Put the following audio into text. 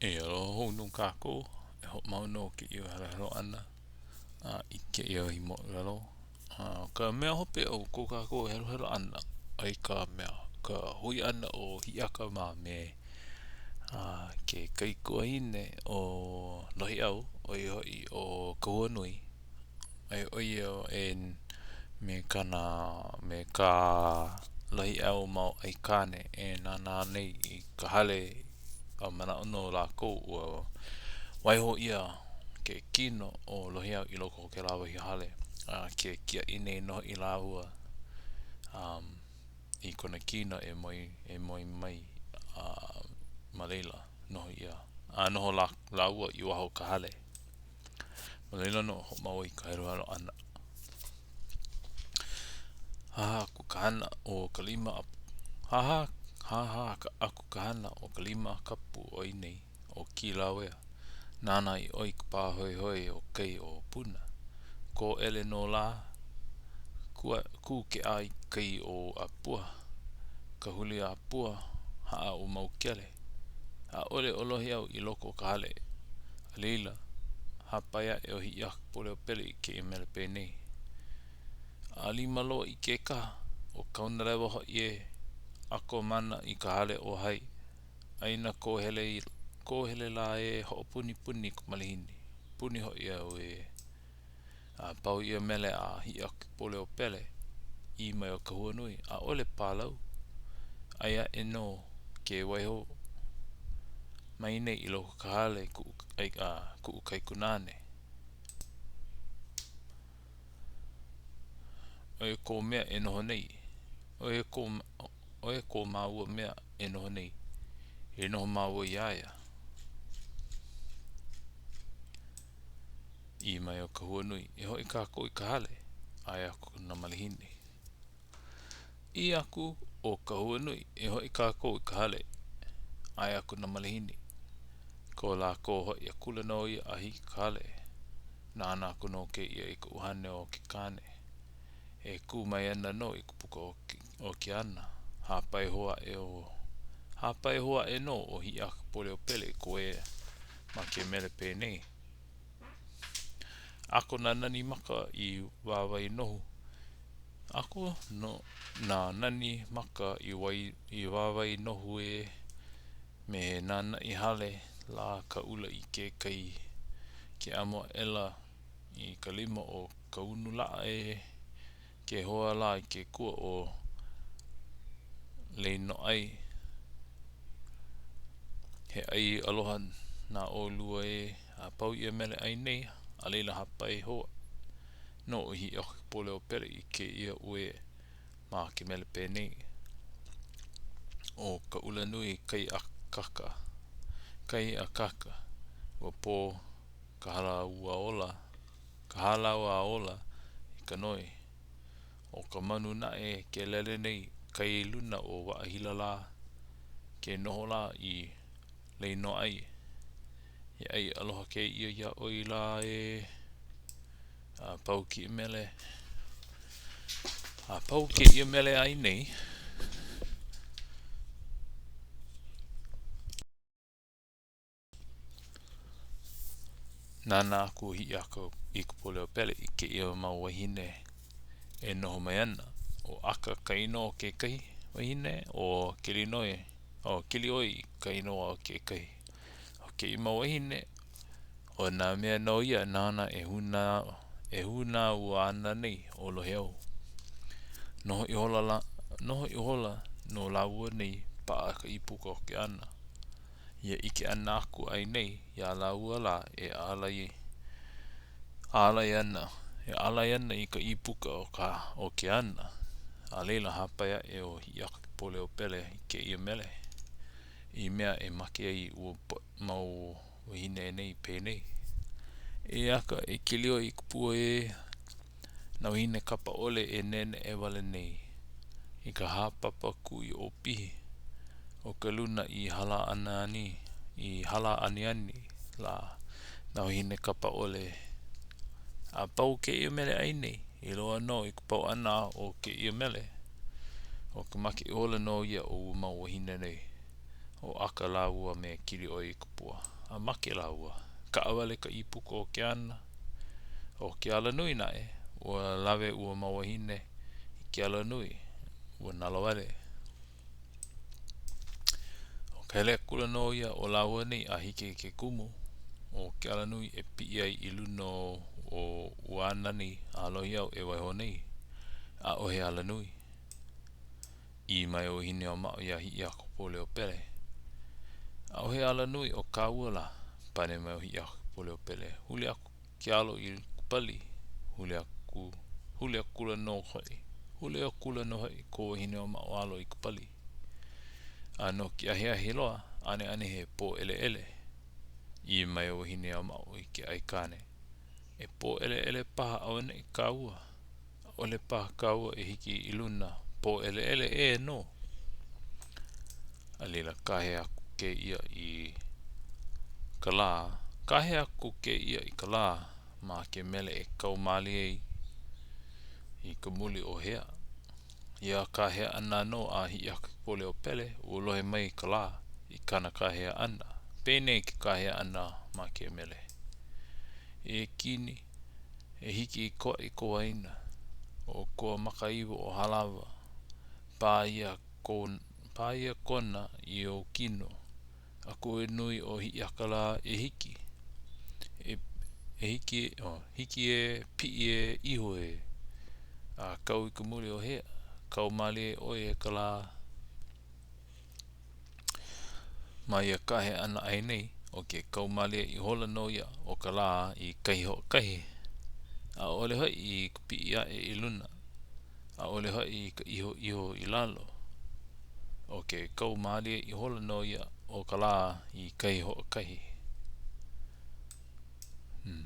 E aloha hou nō kākou, e hoʻomau nō kēia heluhelu ʻana a i kēia wahi moʻolelo. A ʻo ka mea hope o ko kākou heluhelu ʻana, ʻo ia ka mea, ka hui ʻana o Hiʻiaka mā me a ke kaikuahine o Lohiʻau, ʻo ia hoʻi ʻo Kahuanui. A ʻo ia e me kāna me kā Lohiʻau mau aikāne e nānā nei i ka hale a manaʻo nō lākou ua waiho ʻia ke kino o Lohiʻau i loko o kēlā wahi hale a ke kiaʻi nei nō hoʻi lāua um, i kona kino e moe, e moe mai a ma laila noho ia a noho lā, lāua i waho o ka hale. Ma laila nō hoʻomau ai ka heluhelu ʻana. Haha aku ka hana o ka lima haha haha aku ka hana o ka lima kapu o ia nei ʻo Kīlauea. Nāna i ʻoi ka pāhoehoe o kai o Puna. Kōʻele nō lā, kua, kū ke ʻā i kai o ʻĀpua, ka huli ʻĀpua, haʻa o Maukele. ʻAʻole ʻo Lohiʻau i loko o ka hale. A laila, hāpai aʻe ʻo Hiʻiakaikapoliopele i kēia mele penei. A lima loa i ke kaha, ʻo Kaunalewa hoʻi e ʻako mana i ka hale o Hai. ʻĀina kō hele, kō hele lā e hoʻopunipuni i ka malihini. Puni hoʻi au e. A pau ia mele a Hiʻiakaikapoliopele, ʻī mai ʻo Kahuanui, ʻAʻole pālau. Aia aʻe nō ke waiho mai nei i loko o ka hale kuʻu, kuʻu kaikunāne. ʻO ia kō mea e noho nei. ʻO ia kō, ʻo ia kō māua mea e noho nei. E noho māua iā ia. ʻĪ mai ʻo Kahuanui, E hoʻi kākou i ka hale. ʻAe aku nā malihini. ʻĪ aku ʻo Kahuanui, E hoʻi kākou i ka hale. ʻAe aku nā malihini. Ko lākou hoʻi akula nō ia a hiki i ka hale. Nānā aku nō kēia i ka ʻuhane o ke kāne. E kū mai ana nō i ka puka o ke ana. Hāpai hou aʻe o hāpai hou aʻe nō ʻo Hiʻiakaikapoliopele i ka uē ma ke mele penei. ʻAko nā nani maka i wāwae nohu. ʻAko no nā nani maka i wai i wāwae nohu ē me he nānaʻi hale lā ka ʻula i ke kai ke amo aʻela i ka lima o Kaunulaʻa ē ke hoa lā i ke kua o Leinoʻai He ʻai aloha na ʻolua ē a pau ia mele ʻai nei, a laila hāpai hou nō ʻo Hiʻiakaikapoliopele i kēia uē ma ke mele penei, ʻO Kaʻulanui kai akāka, kai akāka, ua pō ka hala ua ola, ka hala ua ola i ka noe. ʻO ka manu naʻe ke lele nei kai luna o Waʻahila lā, ke noho lā i Leinoʻai. He ʻai aloha kēia iā ʻoe lā ē. A pau kēia mele. A pau kēia mele ai nei. Nānā aku ʻo Hiʻiakaikapoliopele i kēia mau wāhine e noho mai ana. ʻO ʻAka ka inoa o kekahi wahine, ʻo Kilinoe, ʻo Kiliʻoi ka inoa o kekahi. ʻO kēia mau wāhine, ʻo nā mea nō ia nāna e hūnā, e hūnā ua ana nei ʻo Lohiʻau. Noho ihola lā, noho ihola nō lāua nei paʻa ka ʻīpuka o ke ana. Ia ʻike ʻana aku ai nei iā lāua lā e ālai ālai ana e ālai ana i ka ʻīpuka o ka o ke ana. A laila hāpai aʻe ʻo Hiʻiakaikapoliopele i kēia mele i mea e make ai ua mau wāhine nei penei, E aka, e Kiliʻoi i ka pua ē, nā wāhine kapa ʻole e neʻeneʻe wale nei i ka hāpapa kui ʻopihi o ka luna i hala aniani i hala aniani lā nā wāhine kapa ʻole. A pau kēia mele ʻai nei, i loa nō i ka pau ʻana o kēia mele, ʻo ka make ihola nō ia o ua mau wāhine nei. ʻO ʻAka lāua me Kiliʻoikapua, a make lāua. Kaʻawale ka ʻīpuka o ke ana. ʻO ke alanui naʻe, ua lawe ua mau wāhine i ke alanui, ua nalowale. ʻO ka hele akula nō ia o lāua nei a hiki i ke kumu o ke alanui e piʻi ai i luna o ua ana nei a Lohiau e waiho nei. ʻAʻohe alanui. ʻĪ mai ʻo Wahineʻōmaʻo iā Hiʻiakapōleopele, ʻAʻohe alanui o kāua lā. Pane mai ʻo Hiʻiakapōleopele, Huli aku ke alo i ka pali, huli aku, huli akula nō hoʻi, huli akula nō hoʻi ko Wahineʻōmaʻo alo i ka pali. A no ke ahiahi loa, ʻaneʻane he pōʻeleʻele. ʻĪ mai ʻo Wahineʻōmaʻo i ke aikāne, E pōʻeleʻele paha auaneʻi kāua. ʻAʻole paha kāua e hiki i luna, pōʻeleʻele ʻē nō. A laila, kāhea aku kēia i ka lā, kāhea aku kēia i ka lā ma ke mele e kau mālie ai i ka muli o hea. Ia kāhea ʻana nō a Hiʻiakakapuleopele, ua lohe mai ka lā i kāna kāhea ʻana. Penei ke kāhea ʻana ma ke mele. E kini, e hiki i koa i ko waena, ʻO koa makaiwa o Halawa, pā ia pā ia kona i ou kino, A koe nui o Hiʻiaka lā e hiki, e, e hiki, oh, hiki e, piʻi e, iho e, a kau i ka muli o hea, kau mālie ʻoe e ka lā. Ma ia kāhea ʻana aʻe nei, ʻo ke kau mālie ihola nō ia o ka lā i kahi hoʻokahi, ʻaʻole hoʻi i ka piʻi aʻe i luna, ʻaʻole hoʻi i ka iho iho i lalo. ʻO ke kau mālie ihola nō ia o ka lā i kahi hoʻokahi. Hmm.